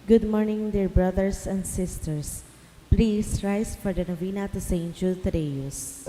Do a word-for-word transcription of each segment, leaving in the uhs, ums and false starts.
Good morning, dear brothers and sisters. Please rise for the novena to Saint Jude Thaddeus.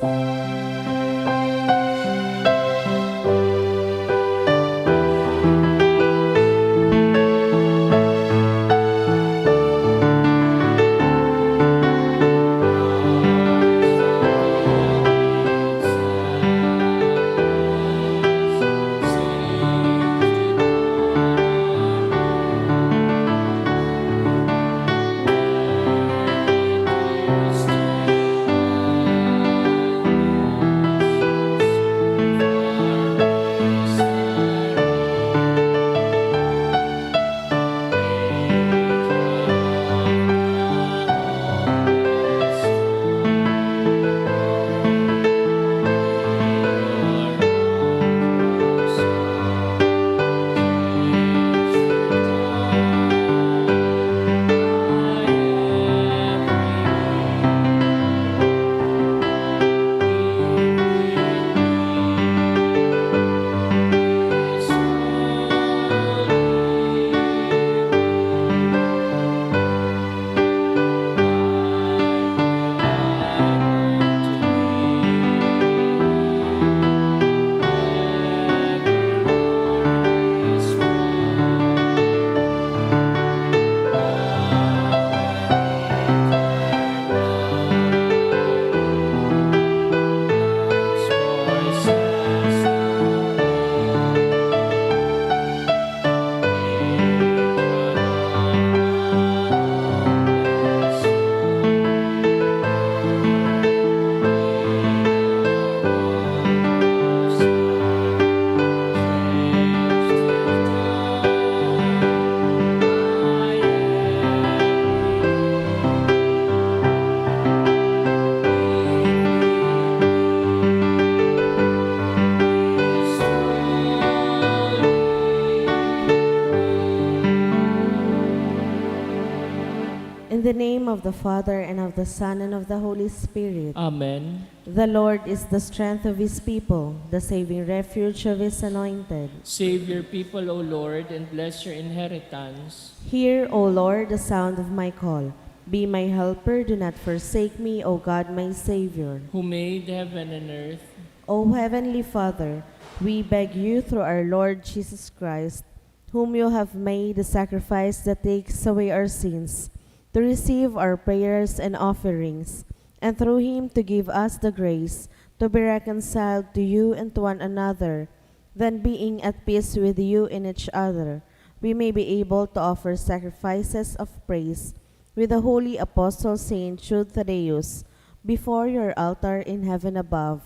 In the name of the Father, and of the Son, and of the Holy Spirit. Amen. The Lord is the strength of his people, the saving refuge of his anointed. Save your people, O Lord, and bless your inheritance. Hear, O Lord, the sound of my call. Be my helper, do not forsake me, O God, my Savior. Who made heaven and earth. O Heavenly Father, we beg you through our Lord Jesus Christ, whom you have made the sacrifice that takes away our sins, to receive our prayers and offerings, and through him to give us the grace to be reconciled to you and to one another. Then, being at peace with you and each other, we may be able to offer sacrifices of praise with the holy apostle Saint Jude Thaddeus before your altar in heaven above.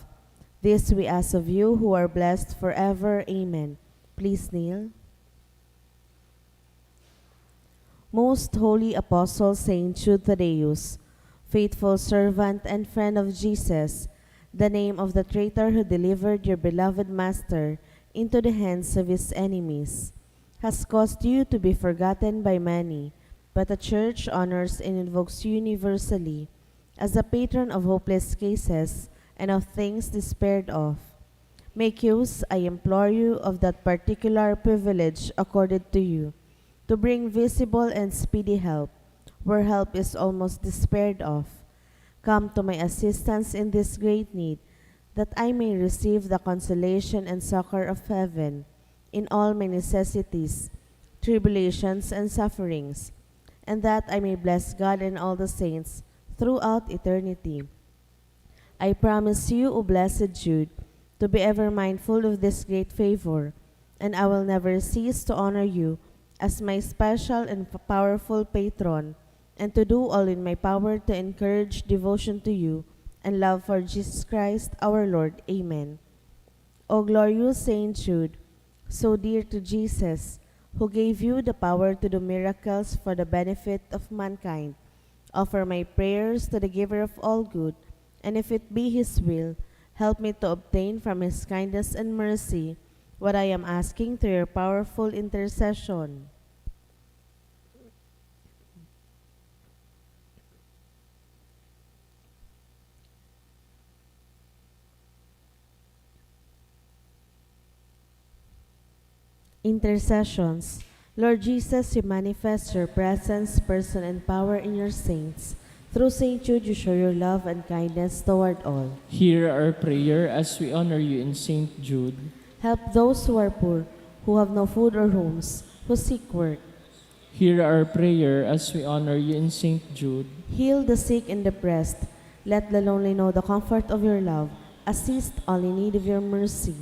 This we ask of you, who are blessed forever. Amen. Please kneel. Most Holy Apostle Saint Jude Thaddeus, faithful servant and friend of Jesus, the name of the traitor who delivered your beloved Master into the hands of his enemies, has caused you to be forgotten by many, but the Church honors and invokes you universally as the patron of hopeless cases and of things despaired of. Make use, I implore you, of that particular privilege accorded to you, to bring visible and speedy help, where help is almost despaired of. Come to my assistance in this great need, that I may receive the consolation and succor of heaven in all my necessities, tribulations, and sufferings, and that I may bless God and all the saints throughout eternity. I promise you, O blessed Jude, to be ever mindful of this great favor, and I will never cease to honor you as my special and powerful patron, and to do all in my power to encourage devotion to you and love for Jesus Christ our Lord. Amen. O glorious Saint Jude, so dear to Jesus, who gave you the power to do miracles for the benefit of mankind, offer my prayers to the Giver of all good, and if it be His will, help me to obtain from His kindness and mercy what I am asking through your powerful intercession. Intercessions. Lord Jesus, you manifest your presence, person, and power in your saints. Through Saint Jude, you show your love and kindness toward all. Hear our prayer as we honor you in Saint Jude. Help those who are poor, who have no food or homes, who seek work. Hear our prayer as we honor you in Saint Jude. Heal the sick and depressed. Let the lonely know the comfort of your love. Assist all in need of your mercy.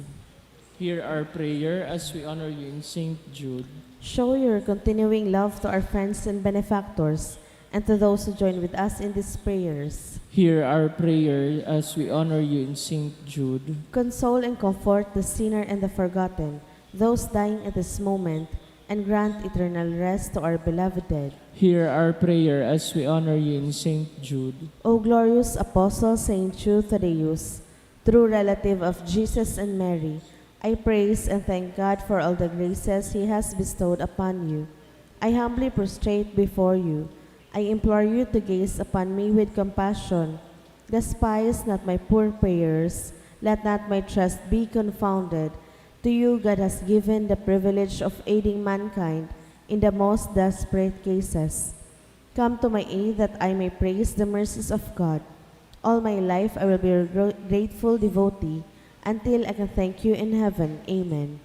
Hear our prayer as we honor you in Saint Jude. Show your continuing love to our friends and benefactors, and to those who join with us in these prayers. Hear our prayer as we honor you in Saint Jude. Console and comfort the sinner and the forgotten, those dying at this moment, and grant eternal rest to our beloved dead. Hear our prayer as we honor you in Saint Jude. O glorious Apostle Saint Jude Thaddeus, true relative of Jesus and Mary, I praise and thank God for all the graces He has bestowed upon you. I humbly prostrate before you. I implore you to gaze upon me with compassion. Despise not my poor prayers. Let not my trust be confounded. To you God has given the privilege of aiding mankind in the most desperate cases. Come to my aid that I may praise the mercies of God. All my life I will be your gr-, grateful devotee until I can thank you in heaven. Amen.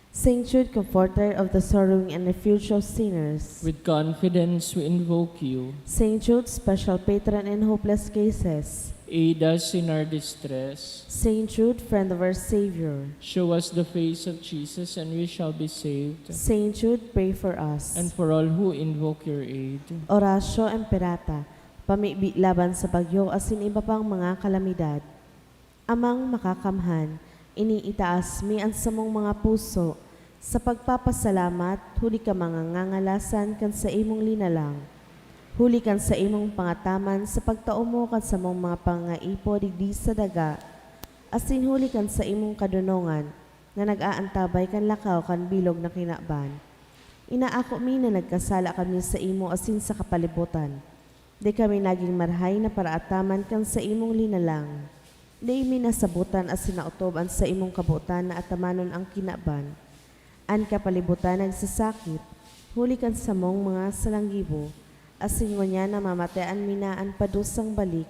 Saint Jude, comforter of the sorrowing and refuge of sinners. With confidence we invoke you. Saint Jude, special patron in hopeless cases. Aid us in our distress. Saint Jude, friend of our Savior. Show us the face of Jesus and we shall be saved. Saint Jude, pray for us. And for all who invoke your aid. Oratio Imperata, pamibi laban sa bagyo asin iba pang mga kalamidad. Amang Makakamhan, iniitaas mi an samong mga puso sa pagpapasalamat huli kan mga ngangalasan kan saimong linalang, huli kan saimong pangataman sa pagtao mo kan samong mga pangangaipo digdi sa daga, asin huli kan saimong kadonongan na nag-aantabay kan lakaw kan bilog na kinaban. Inaako mi na nagkasala kami saimo asin sa kapalibotan. Dai kami nagin marahay na paraataman kan saimong linalang. Dai mi nasabotan asin naotob an saimong kabotan na atamanon an kinaban. An kapalibotan nagsasakit, huli kan samong mga salanggibo, asin ngunyan namamatean mi na an padusang balik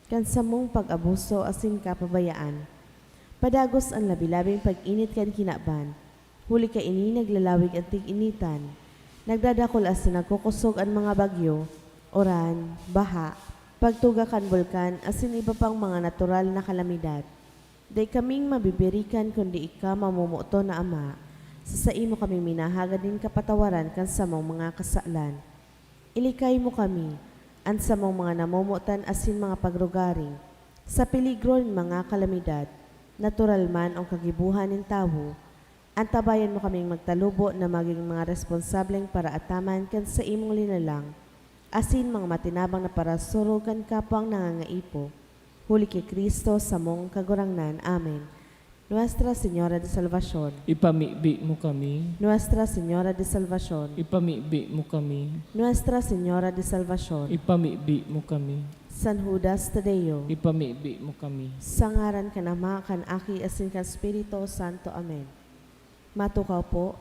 kan samong pag-abuso asin kapabayaan. Padagos an labi-labing pag-init kan kinaban, huli kaini naglalawig an tig-initan. Nagdadakul asin nagkukosog an mga bagyo, uran, baha, pagtuga kan bulkan asin iba pang mga natural na kalamidad. Dai kaming mabibirikan kundi ika, mamomoton na Ama. Sa saimo kami minahagad nin kapatawaran kan samong mga kasalan. Ilikay mo kami, an samong mga namomotan asin mga pagrugaring, sa peligro nin mga kalamidad, natural man o kagibohan nin tawo. Antabayan mo kaming magtalubo na magin mga responsableng paraataman kan saimong linalang, asin mga matinabang na parasurog kan kapwang nangangaipo. Huli ki Cristo, samong Kagurangnan. Amen. Nuestra Señora de Salvacion. Ipamibi mo kami. Nuestra Señora de Salvacion. Ipamibi mo kami. Nuestra Señora de Salvacion. Ipamibi mo kami. San Judas Tadeo. Ipamibi mo kami. Sa ngaran kan Ama, kan Aki, asin kan Espiritu Santo. Amen. Matukaw po.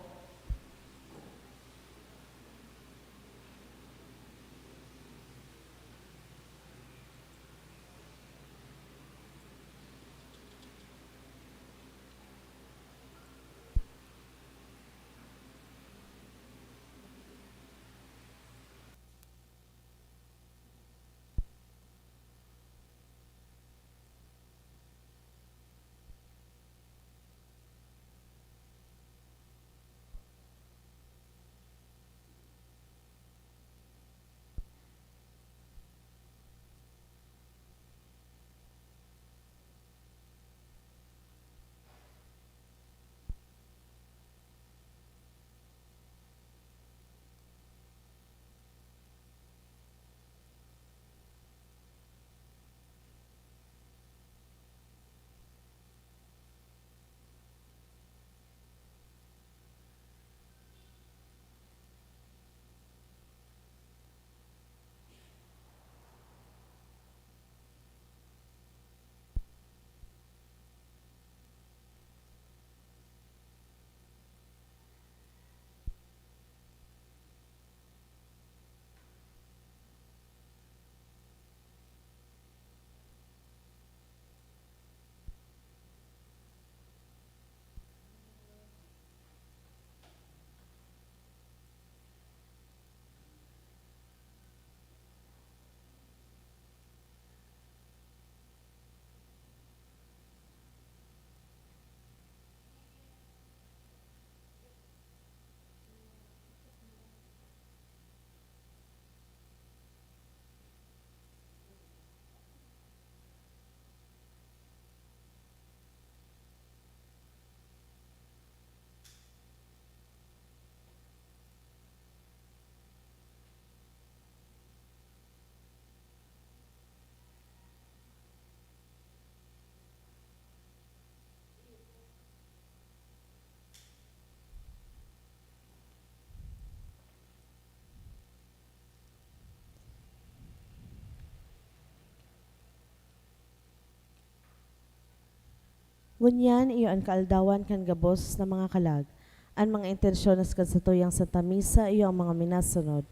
Ngunyan iyo an kaaldawan kan gabos na mga kalag. An mga intensyones kan satuyang Santa Misa iyo ang mga minasunod.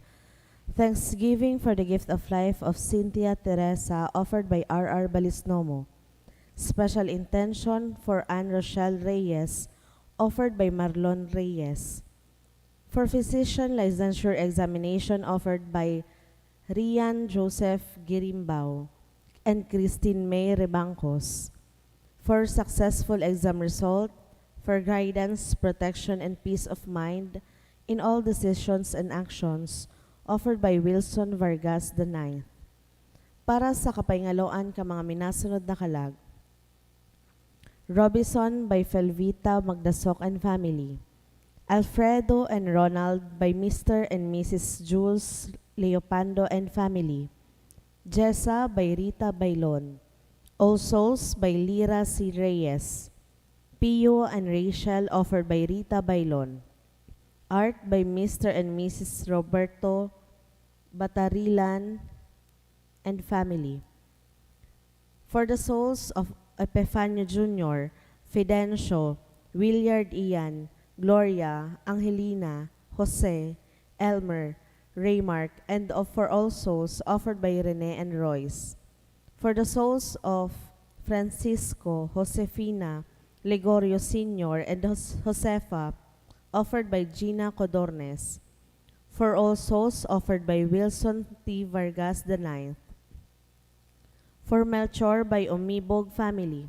Thanksgiving for the gift of life of Cynthia Teresa, offered by R R Balisnomo. Special intention for Anne Rochelle Reyes, offered by Marlon Reyes. For physician licensure examination, offered by Rian Joseph Girimbao and Christine May Rebancos. For successful exam result, for guidance, protection, and peace of mind in all decisions and actions, offered by Wilson Vargas the ninth. Para sa kapaingaloan kan mga minasunod na kalag, Robinson by Felvita Magdasok and family. Alfredo and Ronald by Mister and Missus Jules Leopando and family. Jessa by Rita Bailon. All Souls by Lira C. Reyes. Pio and Rachel, offered by Rita Bailon. Art by Mister and Missus Roberto Batarilan and family. For the souls of Epifanio Junior, Fidencio, Willard Ian, Gloria, Angelina, Jose, Elmer, Raymark, and of, for all souls, offered by Rene and Royce. For the souls of Francisco, Josefina, Ligorio Senior, and Jos-, Josefa, offered by Gina Codornes. For all souls, offered by Wilson T. Vargas the ninth. For Melchor by Umibog family.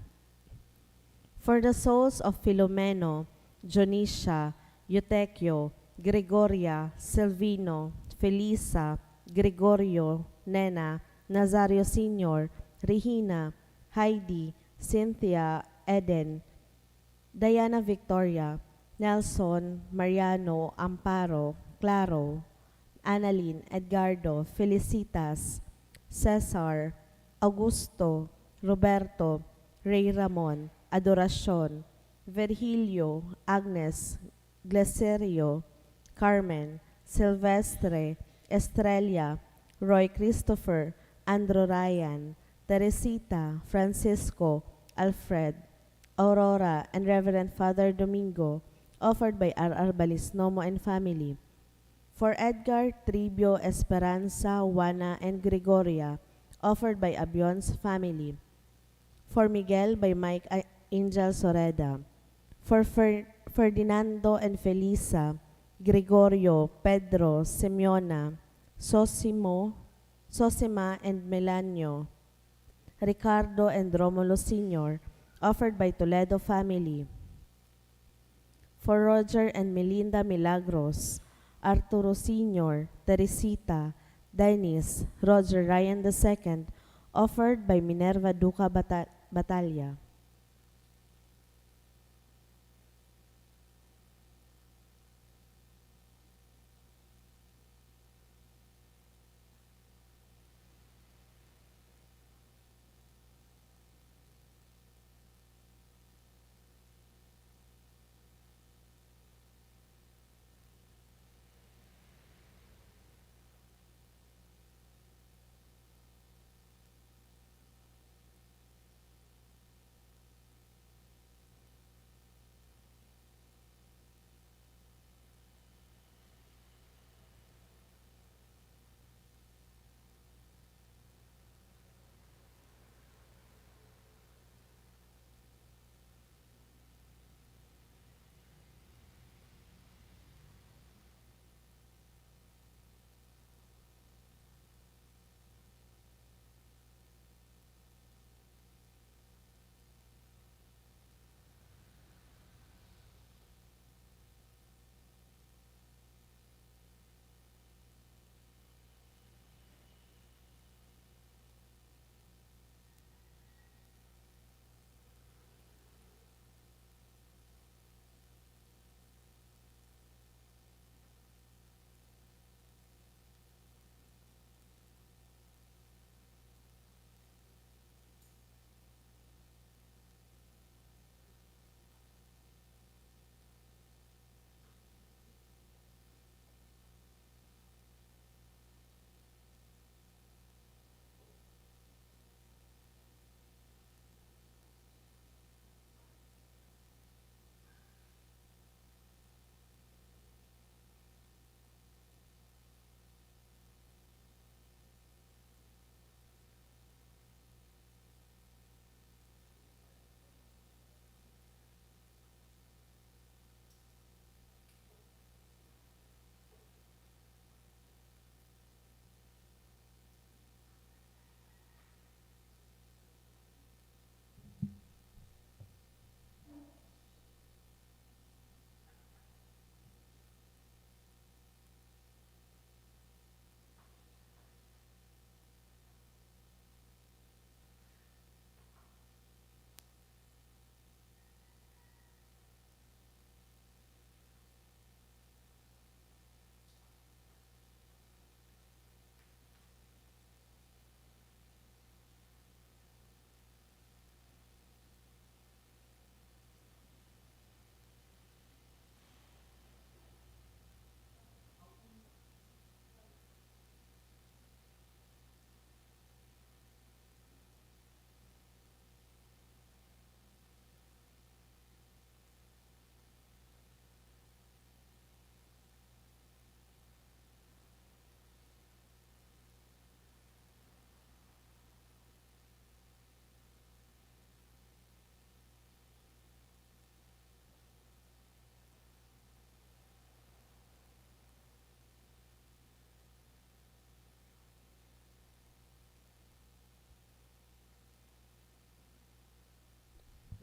For the souls of Filomeno, Dionisia, Eutequio, Gregoria, Silvino, Felisa, Gregorio, Nena, Nazario Senior, Regina, Heidi, Cynthia, Eden, Diana Victoria, Nelson, Mariano, Amparo, Claro, Annalyn, Edgardo, Felicitas, Cesar, Augusto, Roberto, Rey Ramon, Adoracion, Virgilio, Agnes, Gleserio, Carmen, Silvestre, Estrella, Roy Christopher, Andrew Ryan, Teresita, Francisco, Alfred, Aurora, and Reverend Father Domingo, offered by R R Balisnomo and family. For Edgar, Tribio, Esperanza, Juana, and Gregoria, offered by Abion's family. For Miguel by Mike A-, Angel Soreda. For Fer-, Ferdinando and Felisa, Gregorio, Pedro, Simeona, Sosimo, Sosima, and Melanio, Ricardo and Romulo Senior, offered by Toledo family. For Roger and Melinda Milagros, Arturo Senior, Teresita, Dennis, Roger Ryan the second, offered by Minerva Duca Bata-, Batalla.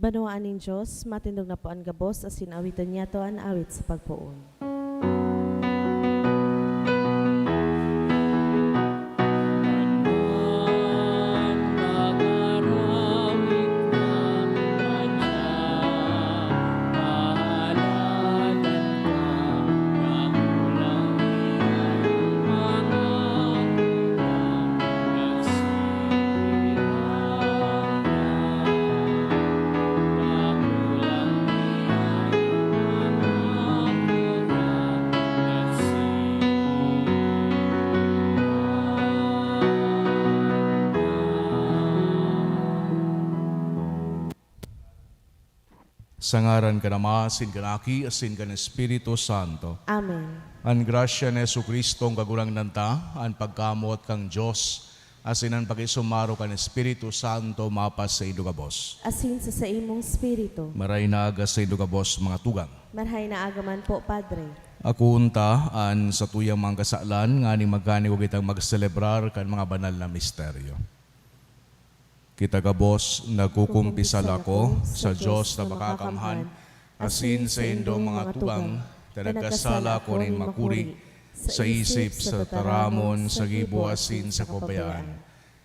Banwaan nin Dios, matindog na po an gabos, asin awiton niyato an awit sa pagpoon. Sa ngaran kan Ama, asin kan Aki, asin kan Espiritu Santo. Amen. An grasya ni Jesu-Cristo, an Kagurangnan ta, an pagkamoot kan Dios, asin an pakisumaro kan Espiritu Santo mapasaindo gabos. Asin sa saimong espiritu. Maray na aga saindo gabos, mga tugang. Marhay na aga man po, Padre. Akoon ta an satuyang mga kasalan, nganing magkanigo kitang magselebrar kan mga banal na misteryo. Kita gabos, nagkukumpisal ako sa Dios na makakamhan, asin saindong mga tugang, ta nagkasala ako nin makuri, sa isip, sa tataramon, sa gibo, asin sa kapabayaan.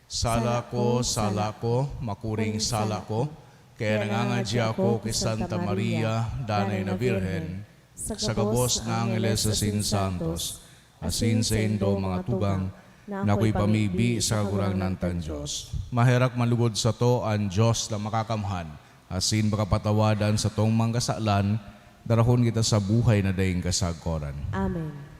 Sala ko, sala ko, makuring sala ko, kaya nangangadya ako ki Santa Maria, Danay na Birhen, sa gabos na angheles asin santos, asin saindo, mga tugang, na ako'y pamibi sa Kagurangnan tang Dios. Maherak man lugod sato an Dios na makakamhan, asin makapatawad an satong mga kasalan, darahon kita sa buhay na daing kasagkoran. Amen.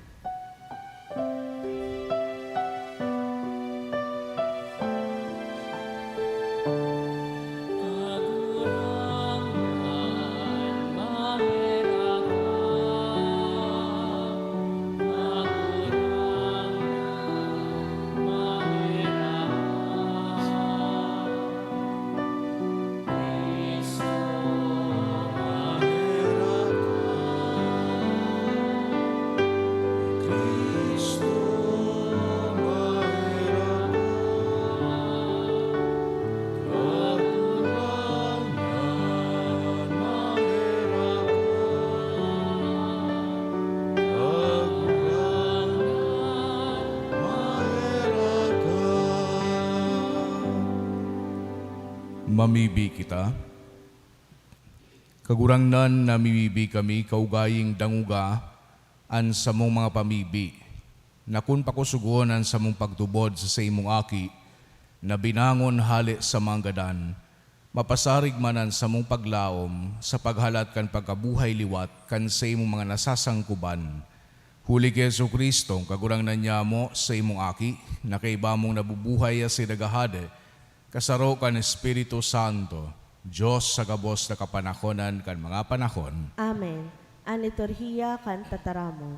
Mamibi kita. Kagurangnan, namimibi kami kaugaying dangoga an samong mga pamibi, na kun pakosogon an samong pagtubod sa saimong Aki na binangon hale sa mga gadan, mapasarig man an samong paglaom sa paghalat kan pagkabuhay liwat kan saimong mga nasasangkoban. Huli ki Jesu-Cristo, Kagurangnan nyamo, saimong Aki, na kaiba mong nabubuhay asin naghahade, kasaro kan Espiritu Santo, Dios sa gabos na kapanahonan kan mga panahon. Amen. An liturhiya kan tataramon.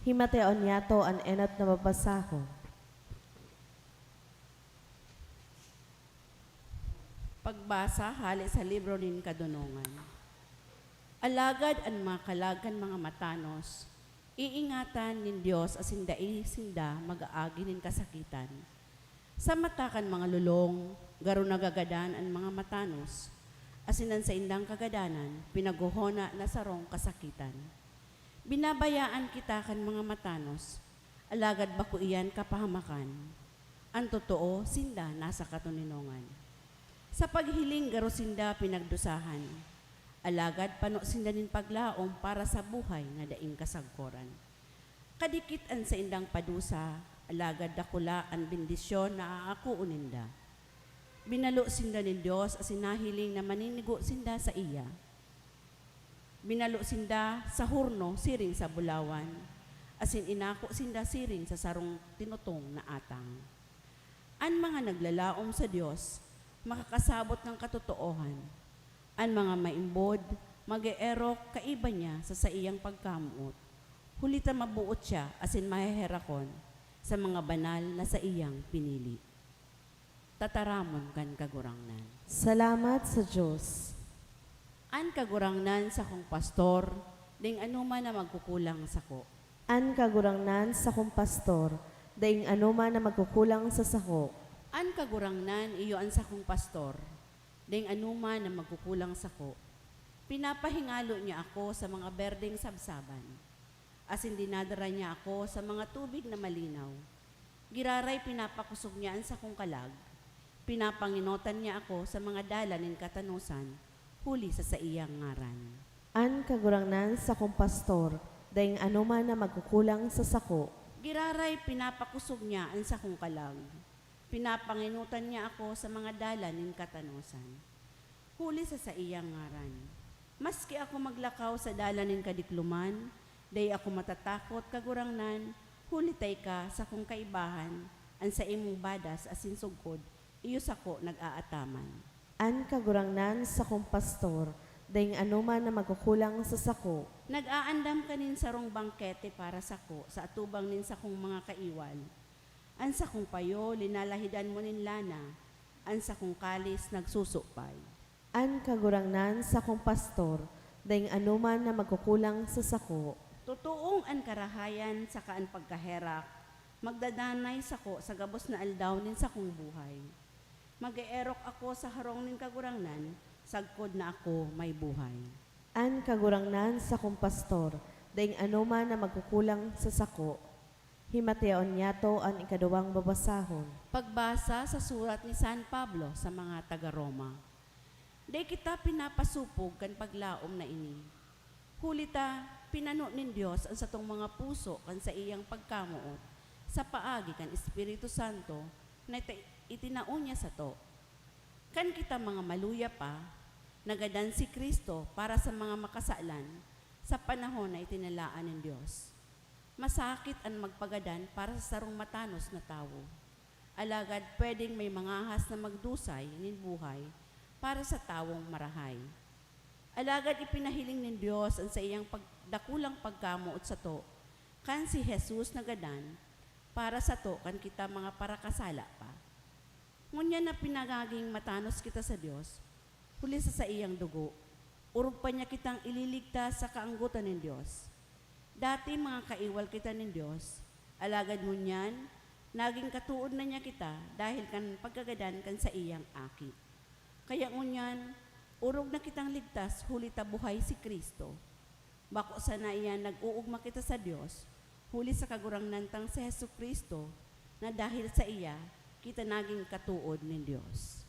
Himateon niyato an enot na babasahon. Pagbasa hale sa libro nin Kadonongan. Alagad an mga kalag kan mga matanos, iingatan nin Dios asin dai sinda mag-aagi nin kasakitan. Sa mata kan mga lolong, garo nagagadan an mga matanos, asin an saindang kagadanan pinaghohona na sarong kasakitan. Binabayaan kita kan mga matanos, alagad bako iyan kapahamakan. An totoo, sinda nasa katoninongan. Sa paghiling, garo sinda pinagdusahan, alagad pano sinda nin paglaom para sa buhay na daing kasagkoran. Kadikit an saindang padusa, alagad dakula an bendisyon na aakoon ninda. Binalo sinda nin Dios asin nahiling na maninigo sinda saiya. Binalo sinda sa horno siring sa bulawan, asin inako sinda siring sa sarong tinutong na atang. An mga naglalaom sa Dios makakasabot kan katotoohan. An mga maimbod mag-eerok kaiba niya sa saiyang pagkamoot, huli ta maboot siya asin maheherakon sa mga banal na saiyang pinili. Tataramon kan Kagurangnan. Salamat sa Dios. An Kagurangnan sakong pastor, daing anoman na magkukulang sako. An Kagurangnan sakong pastor, daing anoman na magkukulang sa sako. An Kagurangnan iyo an sakong pastor, dai anoman na magkukulang sako. Pinapahingalo niya ako sa mga berdeng sabsaban, asin dinadara niya ako sa mga tubig na malinaw. Giraray pinapakosog niya an sakong kalag, pinapangenotan niya ako sa mga dalan nin katanosan, huli sa saiyang ngaran. An Kagurangnan sakong pastor, daing anoman na magkukulang sa sako. Giraray pinapakosog niya an sakong kalag, pinapangenotan niya ako sa mga dalan nin katanosan, huli sa saiyang ngaran. Maski ako maglakaw sa dalan nin kadikloman, dai ako matatakot, Kagurangnan, huli ta ika sakong kaibahan, an saimong badas asin sugkod, iyo sako nag-aataman. An Kagurangnan sakong pastor, daing anoman na magkukulang sa sako. Nag-aandam ka nin sarong bangkete para sako sa atubang nin sakong mga kaiwal. An sakong payo, linalahidan mo nin lana, an sakong kalis, nagsusupay. An Kagurangnan sakong pastor, daing anoman na magkukulang sa sako. Totoong an karahayan saka an pagkaherak magdadanay sako sa gabos na aldaw nin sakong buhay. Mag-eerok ako sa harong nin Kagurangnan, sagkod na ako may buhay. An Kagurangnan sakong pastor, daing anoman na magkukulang sa sako. Himateon niyato an ikaduwang babasahon. Pagbasa sa surat ni San Pablo sa mga taga Roma. Dai kita pinapasopog kan paglaom na ini. Huli ta, pinano nin Dios an satong mga puso kan saiyang pagkamoot sa paagi kan Espiritu Santo na ita-, itinao niya sato. Kan kita mga maluya pa, nagadan si Cristo para sa mga makasalan sa panahon na itinalaan nin Dios. Masakit an magpagadan para sa sarong matanos na tawo, alagad pwedeng may mangahas na magdusay nin buhay para sa tawong marahay. Alagad ipinahiling nin Dios an saiyang pag-, dakulang pagkamoot sato, kan si Jesus nagadan para sato kan kita mga parakasala pa. Ngunyan na pinagaging matanos kita sa Dios, huli sa saiyang dugo, orog pa niya kitang ililigtas sa kaanggotan nin Dios. Dati mga kaiwal kita nin Dios, alagad ngunyan, naging katood na niya kita dahil kan pagkagadan kan saiyang Aki. Kaya ngunyan, orog na kitang ligtas huli ta buhay si Cristo. Bako sana iyan nag-oogma kita sa Dios, huli sa Kagurangnan tang si Jesu-Cristo, na dahil saiya, kita nagin katood nin Dios.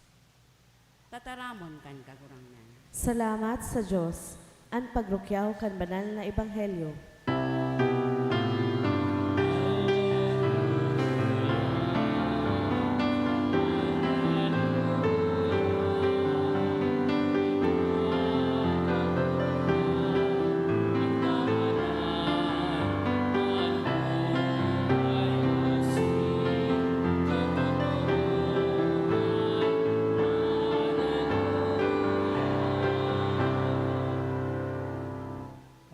Tataramon kan Kagurangnan. Salamat sa Dios. An pagrukyaw kan banal na ebanghelyo.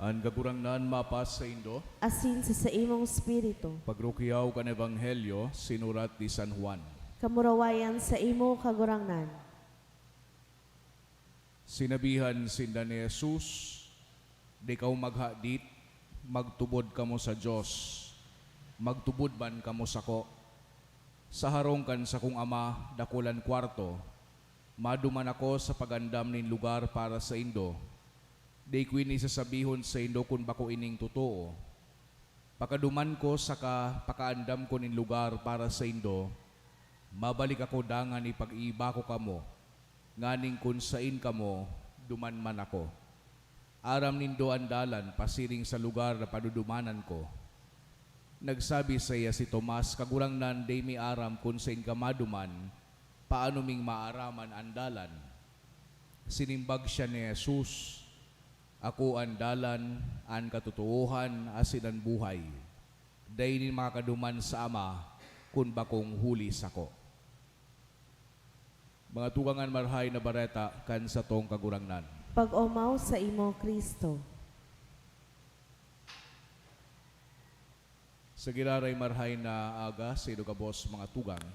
An Kagurangnan mapas saindo. Asin sa saimong espiritu. Pagrukyaw kan Ebanghelyo sinurat ni San Juan. Kamurawayan saimo, Kagurangnan. Sinabihan sinda ni Jesus, "Di kamo maghadit, magtubod kamo sa Dios, magtubod man kamo sako. Sa harong kan sakong Ama dakulan kwarto, maduman ako sa pag-andam nin lugar para saindo. Di ko ini sasabihon saindo kun bako ining totoo. Pakaduman ko saka pakaandam ko nin lugar para saindo, mabalik ako dangan ipag-iiba ko kamo, nganing kun saen kamo, duman man ako. Aram nindo an dalan pasiring sa lugar na padudumanan ko." Nagsabi saiya si Tomas, "Kagurangnan, dai mi aram kun saen ka maduman, paano ming maaraman an dalan?" Sinimbag siya ni Jesus, "Ako an dalan, an katotoohan, asin an buhay. Dai nin makakaduman sa Ama kun bakong huli sako." Mga tugang, an Marahay na Bareta kan satong Kagurangnan. Pag-omaw saimo, Cristo. Sa giraray marahay na aga saindo gabos, mga tugang.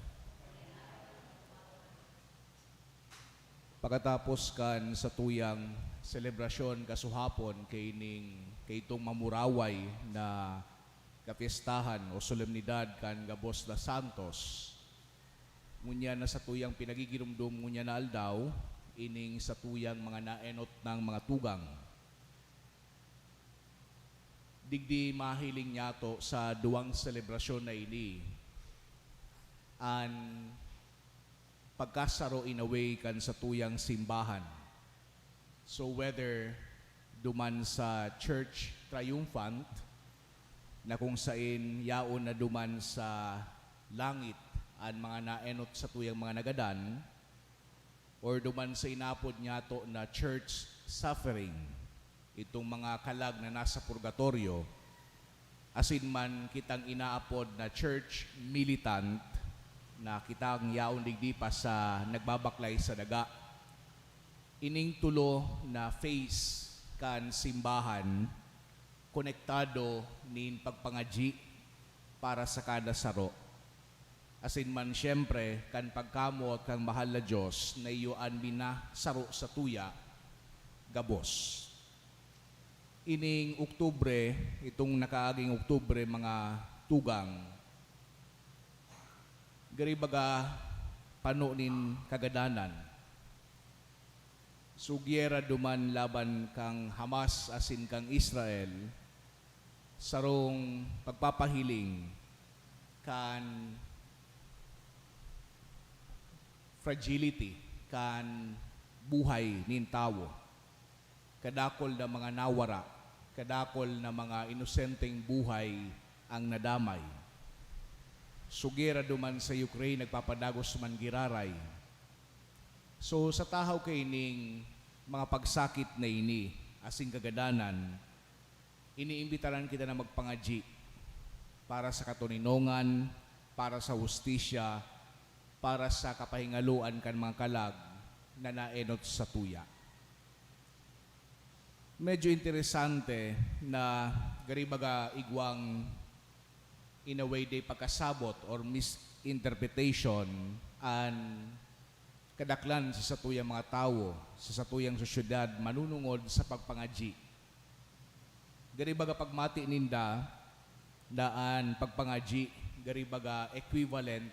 Pakatapos kan satuyang selebrasyon kasuhapon kaining, kaitong mamuraway na kapyestahan o solemnidad kan gabos na santos, Ngunyan na satuyang pinagigiromdom ngunyan na aldaw, ining satuyang mga naenot na mga tugang. Digdi mahiling niyato sa duwang selebrasyon na ini an pagkasaro in a way kan satuyang simbahan. So whether duman sa Church Triumphant, na kung sain yaon na duman sa langit an mga naenot satuyang mga nagadan, or duman sa inapod niyato na church suffering, itong mga kalag na nasa purgatorio, asin man kitang inaapod na church militant, na kitang yaon digdi pa sa nagbabaklay sa daga. Ining tulo na phase kan simbahan konektado nin pagpangadyi para sa kada saro, asin man siyempre kan pagkamoot kan mahal na Dios na iyo an minasaro satuya gabos. Ining Oktubre, itong nakaaging Oktubre, mga tugang, gari baga pano nin kagadanan. So, giyera duman laban kan Hamas asin kan Israel, sarong pagpapahiling kan fragility kan buhay nin tawo. Kadakol na mga nawara, kadakol na mga inosenteng buhay ang nadamay. So, giyera duman sa Ukraine, nagpapadagos man giraray. So, sa tahaw kaining mga pagsakit na ini, asin kagadanan, iniimbitaran kita na magpangadyi para sa katoninongan, para sa hustisya, para sa kapahingaloan kan mga kalag na naenot satuya. Medyo interesante na gari baga igwang, in a way, day pagkasabot or misinterpretation an kadaklan sa satuyang mga tawo, sa satuyang sosyedad, manunungod sa pagpangadyi. Gari baga pagmati ninda na an pagpangadyi gari baga equivalent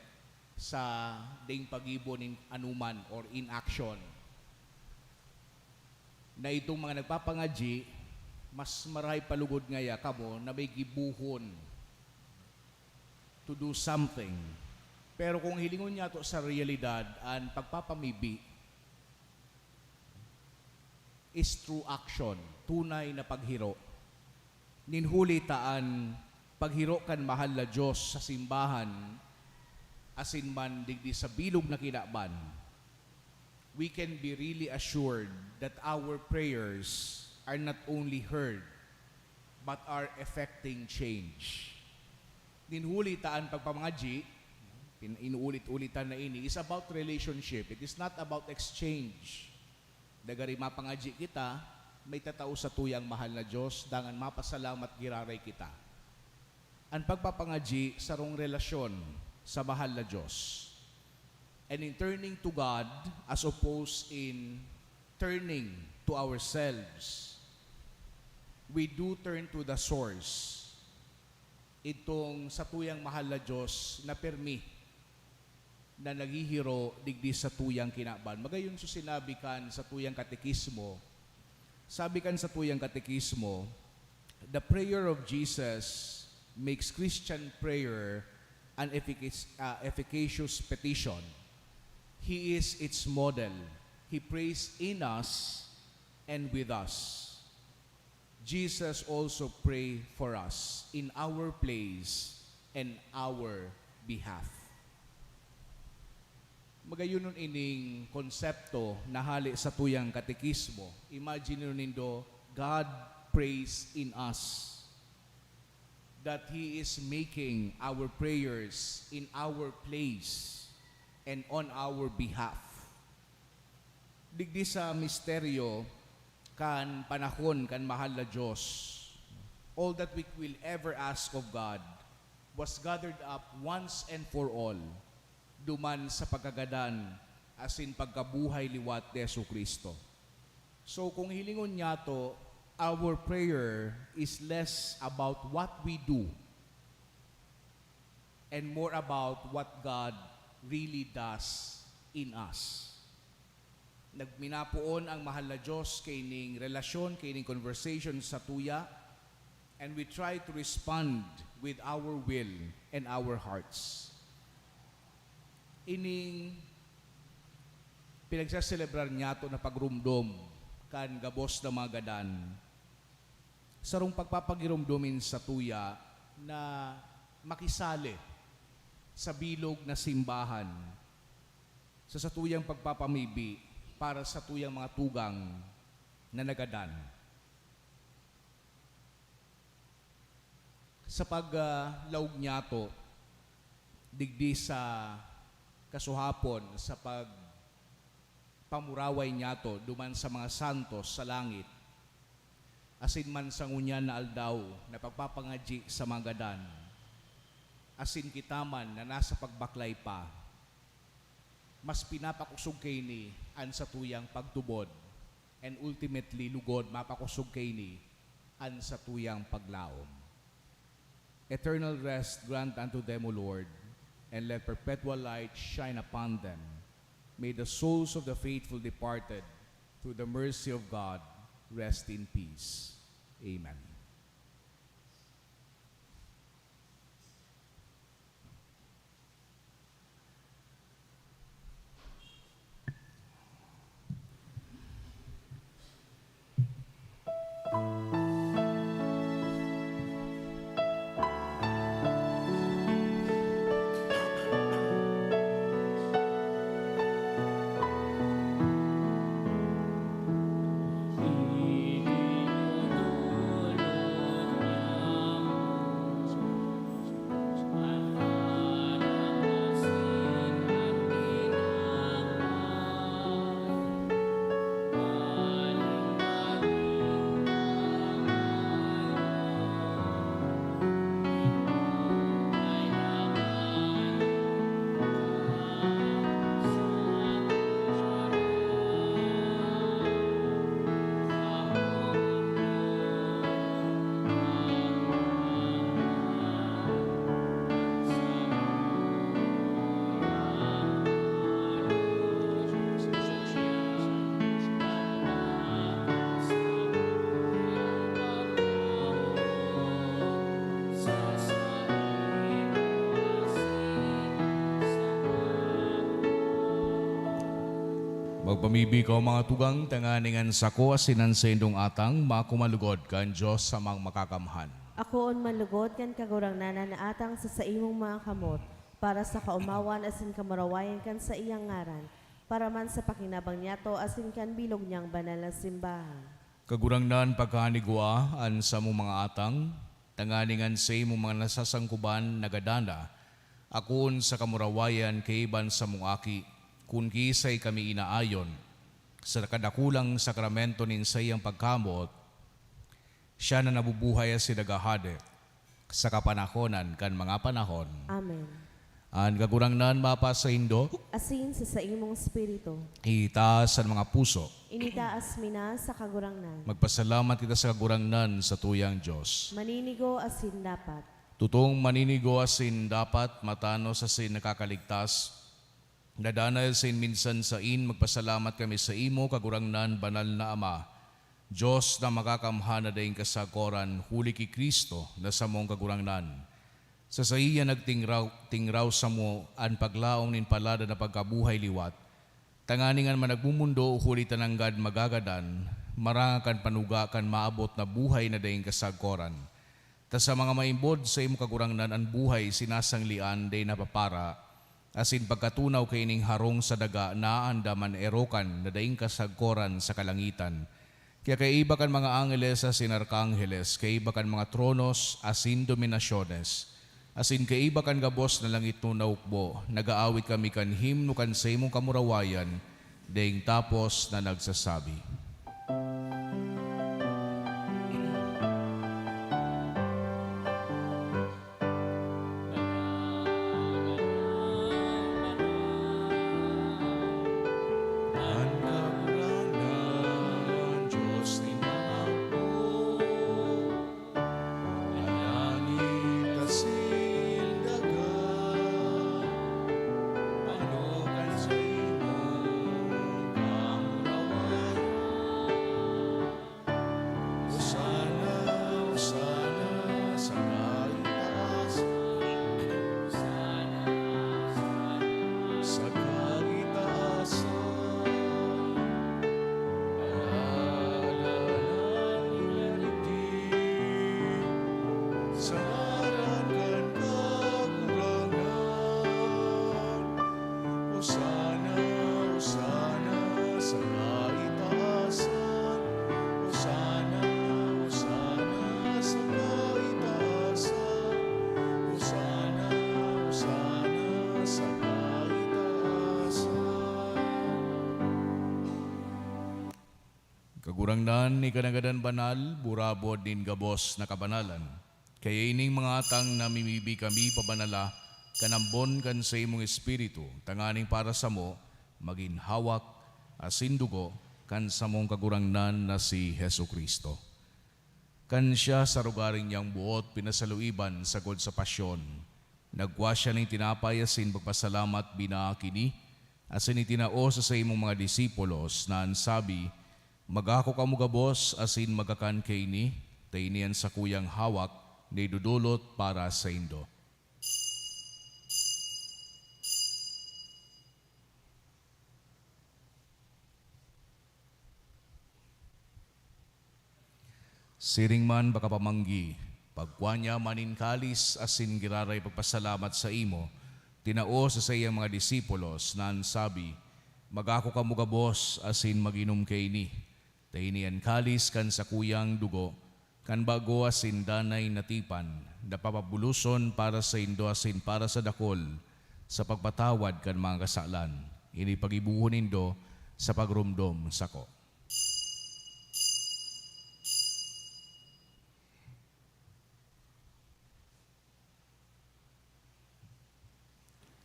sa ding paggibo nin anoman or inaction. Na itong mga nagpapangadyi, mas marahay pa lugod ngaya kamo na may gibohon to do something. Pero kung hilingon niyato sa realidad, an pagpapamibi is true action, tunay na paghiro. Nin huli ta an paghiro kan mahal na Dios sa simbahan, asin man digdi sa bilog na kinaban, we can be really assured that our prayers are not only heard, but are affecting change. Nin huli ta an pagpamangadyi, pin-, inuulit-ulitan na ini, is about relationship. It is not about exchange. Nagari mapangadyi kita, may tatao satuyang mahal na Dios, dangan mapasalamat giraray kita. An pagpapangadyi sarong relasyon sa mahal na Dios. And in turning to God, as opposed in turning to ourselves, we do turn to the source. Itong satuyang mahal na Dios na permi na naghihiro digdi satuyang kinaban. Magayon so sinabi kan satuyang katekismo. Sabi kan satuyang katekismo, "The prayer of Jesus makes Christian prayer an efficac-, ah, efficacious petition. He is its model. He prays in us and with us." Jesus also pray for us in our place and our behalf. Magayonon ining konsepto na hale satuyang katekismo. Imagine nindo, God prays in us, that He is making our prayers in our place and on our behalf. Digdi sa misteryo kan panahon kan mahal na Dios, all that we will ever ask of God was gathered up once and for all duman sa pagkagadan asin pagkabuhay liwat ni Jesu-Cristo. So, kung hilingon niyato, our prayer is less about what we do and more about what God really does in us. Nagminapoon ang mahal na Diyos kaining relasyon, kaining conversation sa tuya, and we try to respond with our will and our hearts. Ining pinagsaselebrar niyato na pagromdom kan gabos na mga gadan, sarong pagpapagiromdomin sa tuya na makisali sa bilog na simbahan sa satuyang pagpapamibi para sa tuyang mga tugang na nagadan. Sa pag, ah, laog niyato, digdi sa kasuhapon, sa pagpamuraway niyato duman sa mga santos sa langit, asin man sa ngunyan na aldaw na pagpapangadyi sa mga gadan, asin kita man na nasa pagbaklay pa, mas pinapakosog kaini an satuyang pagtubod, and ultimately, lugod, mapakosog kaini an satuyang paglaom. Eternal rest grant unto them, O Lord, and let perpetual light shine upon them. May the souls of the faithful departed, through the mercy of God, rest in peace. Amen. Magpamibi kaw, mga tugang, tanganing an sako asin an saindong atang makumalugod kan Dios Amang Makakamhan. Akoon man lugod kan Kagurangnan an atang sa saimong mga kamot, para sa kaomawan asin kamurawayan kan saiyang ngaran, para man sa pakinabang niyato asin kan bilog niyang banal na simbahan. Kagurangnan, pagkahan igwa an samong mga atang, tanganing an saimong mga nasasangkoban nagadan na, akoon sa kamurawayan kaiba an samong aki, kun kiisay kami inaayon sa kadakulang sakramento nin saiyang pagkamoot, siya na nabubuhay asin naghahade sa kapanahonan kan mga panahon. Amen. An Kagurangnan mapasaindo. Asin sa saimong espiritu. Itaas an mga puso. Initaas mi na sa Kagurangnan. Magpasalamat kita sa Kagurangnan, satuyang Dios. Maninigo asin dapat. Totong maninigo asin dapat, matanos asin nakakaligtas, na danay asin minsan sain, magpasalamat kami saimo, Kagurangnan, Banal na Ama, Dios na Makakamhan na daing kasagkoran, huli ki Cristo na samong Kagurangnan. Sa saiya nagtingraw, tingraw samo an paglaom nin palada na pagkabuhay liwat, tanganing an managmumundo huli ta nanggad magagadan, maranga kan panuga kan maabot na buhay na daing kasagkoran. Ta sa mga maimbod saimo, Kagurangnan, an buhay sinasanglean, dai napapara, asin pagkatunaw kaining harong sa daga, naandam an erokan na daing kasagkoran sa kalangitan. Kaya kaiba kan mga angeles asin arkangheles, kaiba kan mga tronos asin dominasyones, asin kaiba kan gabos na langitnon na hukbo, nag-aawit kami kan himno kan saimong kamurawayan, daing tapos na nagsasabi. An Kagurangnan, Dios nin maampo, an langit asin daga, Kagurangnan, ika na gadan banal, burabod nin gabos na kabanalan. Kaya ining mga atang namimibi kami pabanala kan ambon kan saimong Espiritu, tanganing para samo magin hawak asin dugo kan samong Kagurangnan na si Jesu-Cristo. Kan siya sa rogaring niyang boot pinasaluiban sagkod sa pasyon, nagkua siya nin tinapay asin pagpasalamat binaak ini, asin itinao sa saimong mga disipulos na an sabi, "Magako kamo gabos asin magkakan kaini, ta ini an sakuyang hawak na idodolot para saindo." Siring man baka pamanggi, pagkua niya man nin kalis asin giraray pagpasalamat saimo, tinao sa saiyang mga disipulos na an sabi, "Magako kamo gabos asin mag-inom kaini, ta ini an kalis kan sakuyang dugo, kan bago asin danay na tipan, na papabuloson para saindo asin para sa dakol, sa pagpatawad kan mga kasalan. Ini paggibohon nindo sa pagromdom sako."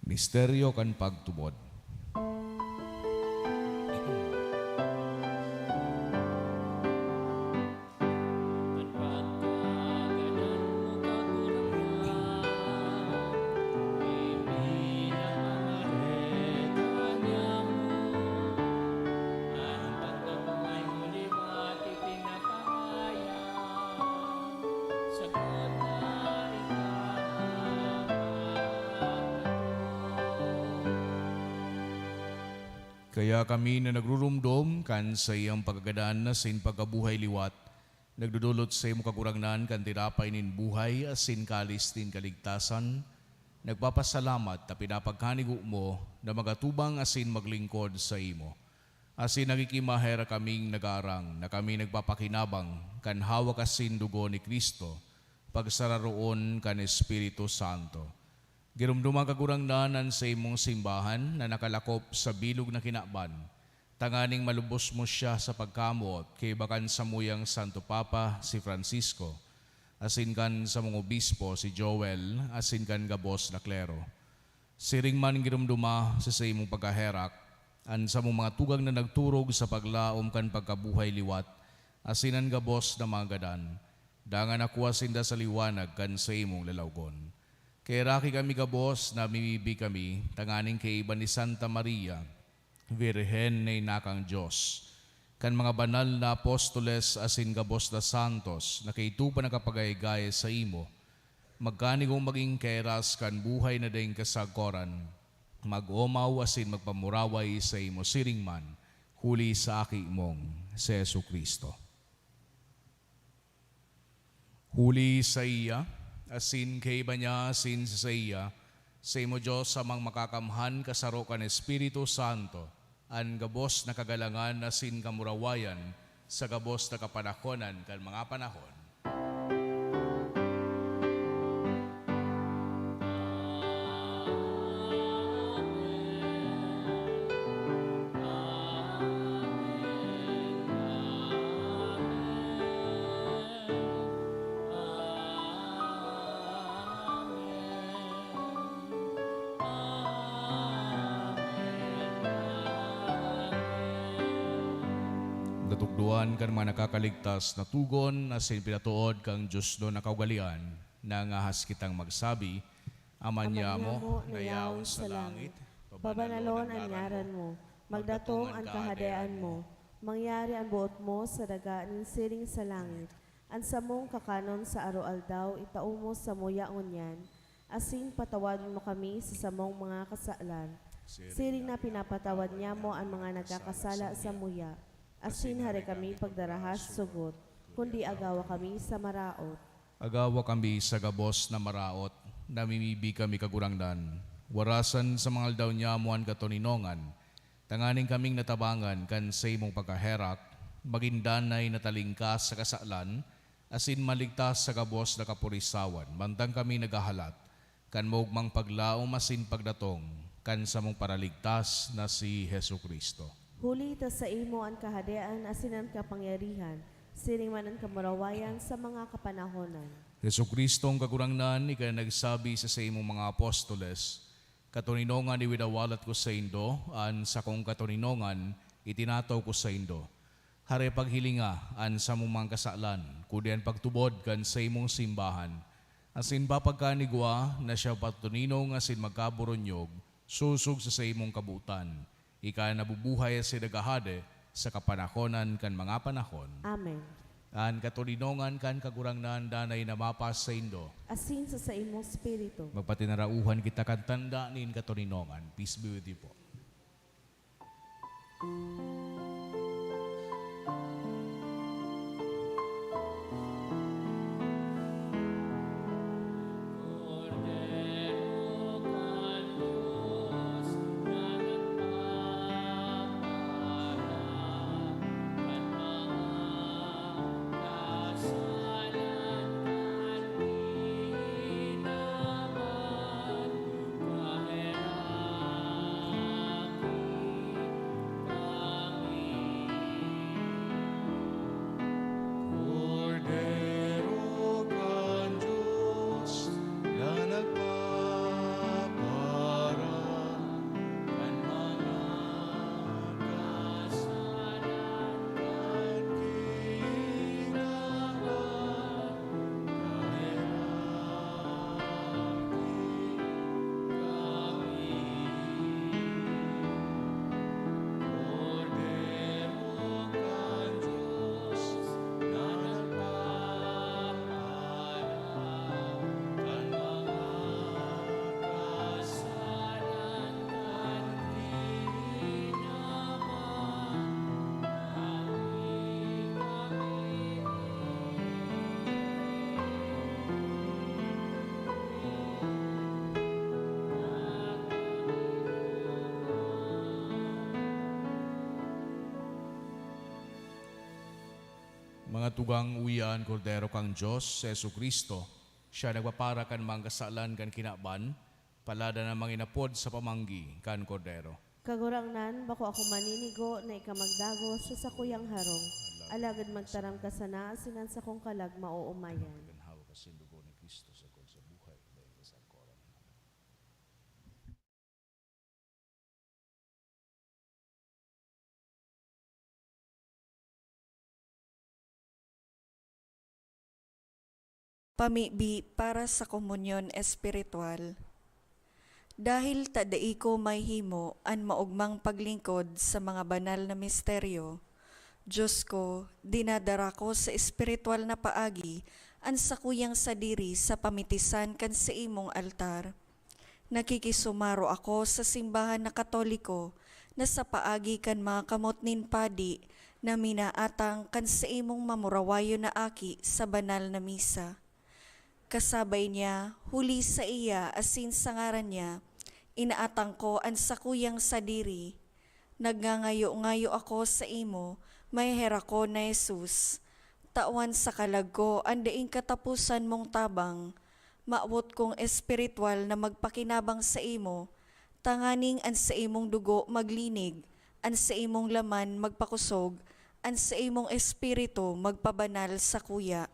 Misteryo kan pagtubod. Kaya kami na nagruromdom kan saiyang pagkagadan asin pagkabuhay liwat, nagdodolot saimo, Kagurangnan, kan tinapay nin buhay asin kalis nin kaligtasan, nagpapasalamat ta pinapagkanigo mo na magatubang asin maglingkod saimo. Asin nakikimaherak kaming nagaarang na kami nagpapakinabang kan hawak asin dugo ni Cristo, pagsararoon kan Espiritu Santo. Giromdoma, Kagurangnan, an saimong simbahan na nakalakop sa bilog na kinaban, tanganing malubos mo siya sa pagkamoot kaiba kan samuyang Santo Papa, si Francisco, asin kan samong obispo, si Joel, asin kan gabos na klero. Siring man giromdoma sa saimong pagkaherak an samong mga tugang na nagturog sa paglaom kan pagkabuhay liwat, asin an gabos na mga gadan, dangan nakua sinda sa liwanag kan saimong lalawgon. Kaheraki kami gabos, namimibi kami, tanganing kaiba ni Santa Maria, Birhen na inakang Dios, kan mga banal na apostoles asin gabos na santos na kaidto pa nakapagayagaya saimo, magkanigong magin kaheras kan buhay na daing kasagkoran, mag-omaw asin magpamuraway saimo siring man, huli sa Aki mong si Jesu-Cristo. Huli saiya, asin kaiba niya, asin sa saiya, saimo Dios Amang Makakamhan, kasaro kan Espiritu Santo, an gabos na kagalangan asin kamurawayan sa gabos na kapanahonan kan mga panahon. Natukdoan kan mga nakakaligtas na tugon asin pinatood kan diosnon na kaugalean, nangahas kitang magsabi, Ama niamo na yaon sa langit, pabanalon an ngaran mo, magdatong an kahadean mo, mangyari an boot mo sa daga nin siring sa langit. An samong kakanon sa aroaldaw itao mo samuya ngunyan, asin patawad mo kami sa samong mga kasalan, siring na pinapatawad niamo an mga nagkakasala samuya. Asin hari kami pagdarahas sugot, kundi agawa kami sa maraot. Agawa kami sa gabos na maraot, namimibi kami, Kagurangnan. Warasan sa mga aldaw niamo an katoninongan, tanganing kaming natabangan kan saimong pagkaherak, magin danay na talingkas sa kasalan, asin maligtas sa gabos na kapurisawan, mantang kami naghahalat kan maogmang paglaom asin pagdatong kan samong Paraligtas na si Jesu-Cristo. Huli ta saimo an kahadean asin an kapangyarihan, siring man an kamurawayan sa mga kapanahonan. Jesu-Cristong Kagurangnan, ika na nagsabi sa saimong mga apostoles, "Katoninongan iwinawalat ko saindo, an sakong katoninongan itinataw ko saindo." Hare, paghilinga an samong mga kasalan, kundi an pagtubod kan saimong simbahan, asin papagkanigwa na siya patuninong asin magkaburunyog sosog sa saimong kabotan. Ika an nabubuhay asin naghahade sa kapanahonan kan mga panahon. Amen. An katoninongan kan Kagurangnan danay na mapasaindo. Asin sa saimong espiritu. Magpatinarauhan kita kan tanda nin katoninongan. Peace be with you po. Kordero kan Dios na nagpaparan kan mga kasalan kan kinaban. Mga tugang, uya an Kordero kan Dios, si Jesu-Cristo. Siya nagpapara kan mga kasalan kan kinaban. Palad an mga inapod sa pamanggi kan Kordero. Kagurangnan, bako ako maninigo na ika magdagos sa sakuyang harong, alagad magtaram ka sana asin an sakong kalag maoomayan. Ganhawa ka sa dugo ni Cristo, sagkod sa buhay, dahil sa sangkoran. Pamibi para sa komunyon espiritual. Dahil ta dai ko mahimo an maogmang paglingkod sa mga banal na misteryo, Dios ko, dinadara ko sa espiritual na paagi an sakuyang sadiri sa pamitisan kan saimong altar. Nakikisumaro ako sa simbahan na Katoliko na sa paagi kan mga kamot nin padi na minaatang kan saimong mamurawayon na aki sa banal na misa. Kasabay niya, huli saiya asin sa ngaran niya, inaatang ko an sakuyang sadiri. Nagngangayo-ngayo ako saimo, maheherak ko na Jesus, tawan sa kalag ko an daing kataposan mong tabang. Mawot kong espiritual na magpakinabang saimo, tanganing an saimong dugo maglinig, an saimong laman magpakosog, an saimong espiritu magpabanal sakuya.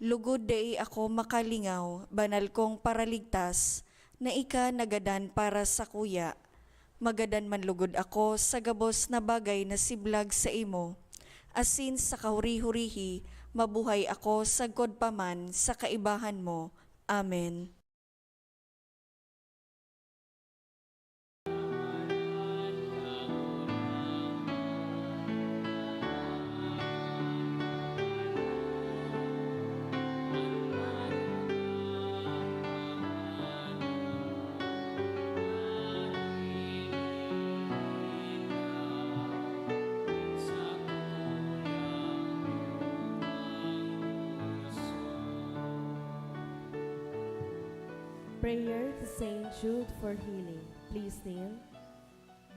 Lugod dai ako makalingaw, banal kong Paraligtas, na ika nagadan para sakuya. Magadan man lugod ako sa gabos na bagay na siblag saimo, asin sa kahuri-hurihi mabuhay ako sagkod pa man sa kaibahan mo. Amen. Prayer to Saint Jude for healing. Please kneel.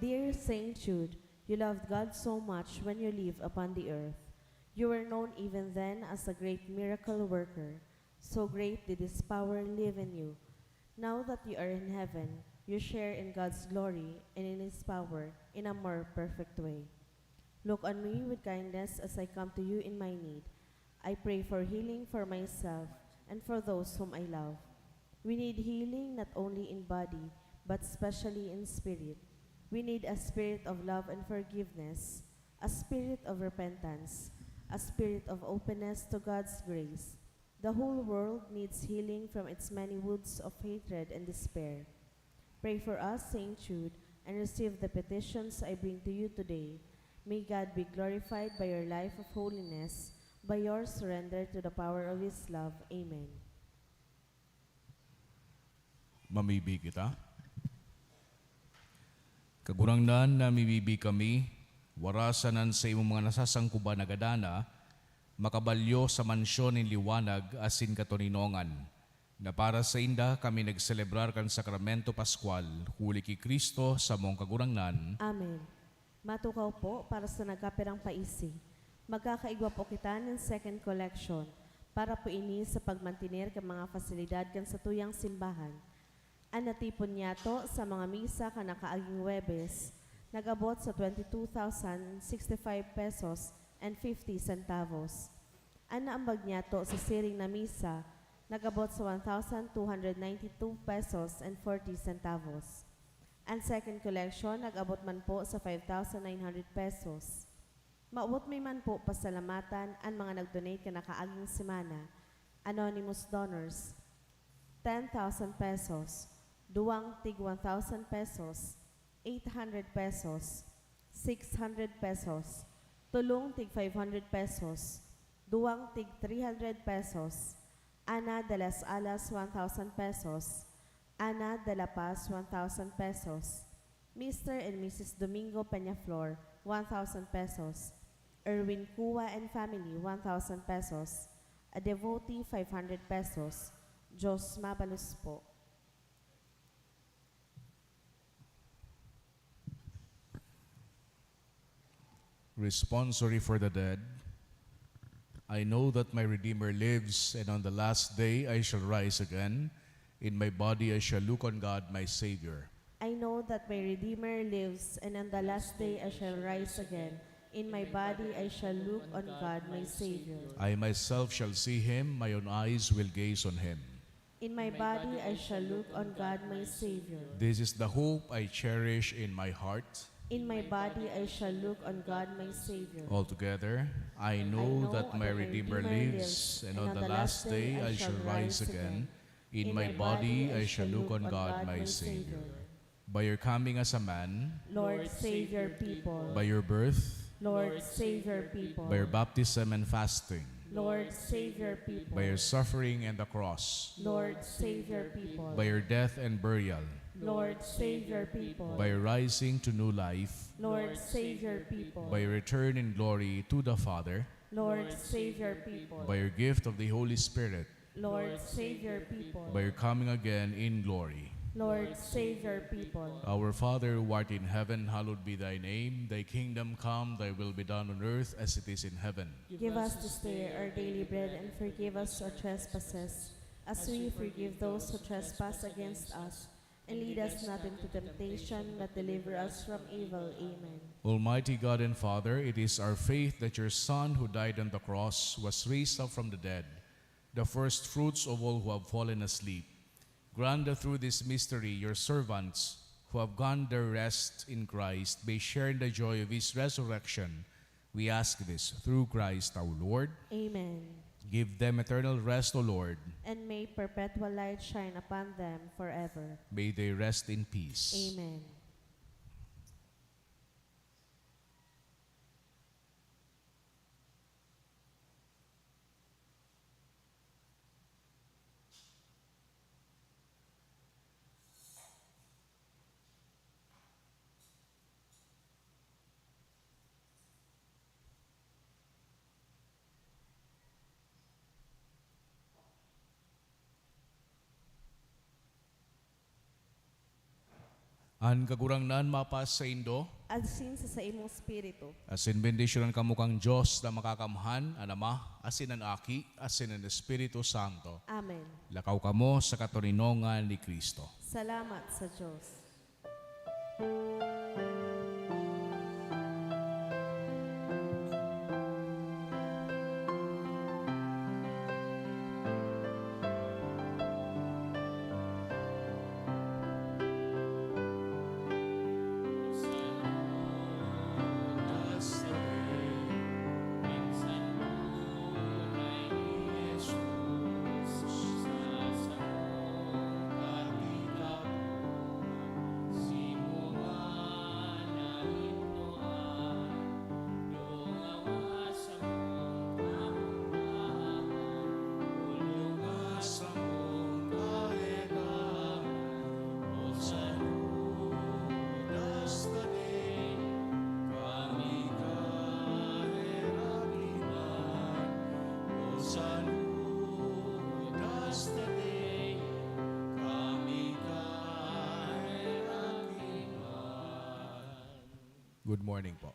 Dear Saint Jude, you loved God so much when you lived upon the earth. You were known even then as a great miracle worker. So great did His power live in you. Now that you are in heaven, You share in God's glory and in His power in a more perfect way. Look on me with kindness as I come to you in my need. I pray for healing for myself and for those whom I love. We need healing not only in body, but especially in spirit. We need a spirit of love and forgiveness, a spirit of repentance, a spirit of openness to God's grace. The whole world needs healing from its many wounds of hatred and despair. Pray for us, Saint Jude, and receive the petitions I bring to you today. May God be glorified by your life of holiness, by your surrender to the power of His love. Amen. Mamibi kita. Kagurangnan, namibibi kami, warasan an saimong mga nasasangkuban na gadana, makabalyo sa mansyon nin liwanag asin katoninongan, na para sainda kami nagselebrar kan Sakramento Pascual, huli ki Cristo, samong Kagurangnan. Amen. Matukaw po para sa nagkapirang paisi. Magkakaigwa po kita nin second collection. Para po ini sa pagmantener kan mga fasilidad kan satuyang simbahan. An natipon niyato sa mga misa kan nakaaging Huwebes, nag-abot sa twenty-two thousand sixty-five pesos and fifty centavos. An naambag niyato sa siring na misa, nag-abot sa one thousand two hundred ninety-two pesos and forty centavos. An second collection nag-abot man po sa five thousand nine hundred pesos. Mawot mi man po pasalamatan an mga nag-donate kan nakaaging semana, anonymous donors, ten thousand pesos, duwang tig one thousand pesos, eight hundred pesos, six hundred pesos, tolong tig five hundred pesos, duwang tig three hundred pesos, Ana de las Alas, one thousand pesos, Ana de la Paz, one thousand pesos, Mister and Missus Domingo Peñaflor, one thousand pesos, Erwin Cua and family, one thousand pesos, a devotee, five hundred pesos. Diyos mabalos po. Responsory for the dead. I know that my Redeemer lives, and on the last day I shall rise again. In my body I shall look on God, my Savior. I know that my Redeemer lives, and on the last day I shall rise again. In my body I shall look on God, my Savior. I myself shall see him, my own eyes will gaze on him. In my body I shall look on God, my Savior. This is the hope I cherish in my heart. In my body I shall look on God, my Savior. Altogether, I know that my Redeemer lives, and on the last day I shall rise again. In my body I shall look on God, my Savior. By your coming as a man. Lord, save your people. By your birth. Lord, save your people. By your baptism and fasting. Lord, save your people. By your suffering and the cross. Lord, save your people. By your death and burial. Lord, save your people. By your rising to new life. Lord, save your people. By your return in glory to the Father. Lord, save your people. By your gift of the Holy Spirit. Lord, save your people. By your coming again in glory. Lord, save your people. Our Father, who art in heaven, hallowed be thy name. Thy kingdom come, thy will be done on earth as it is in heaven. Give us this day our daily bread, and forgive us our trespasses, as we forgive those who trespass against us. And lead us not into temptation, but deliver us from evil. Amen. Almighty God and Father, it is our faith that your Son, who died on the cross, was raised up from the dead, the first fruits of all who have fallen asleep. Grant that through this mystery your servants, who have gone their rest in Christ, may share in the joy of his resurrection. We ask this through Christ our Lord. Amen. Give them eternal rest, O Lord. And may perpetual light shine upon them forever. May they rest in peace. Amen. An Kagurangnan mapasaindo. Asin sa saimong espiritu. Asin bendisyonan kamo kan Dios na makakamhan, an Ama, asin an Aki, asin an Espiritu Santo. Amen. Lakaw kamo sa katoninongan ni Cristo. Salamat sa Diyos. Good morning po.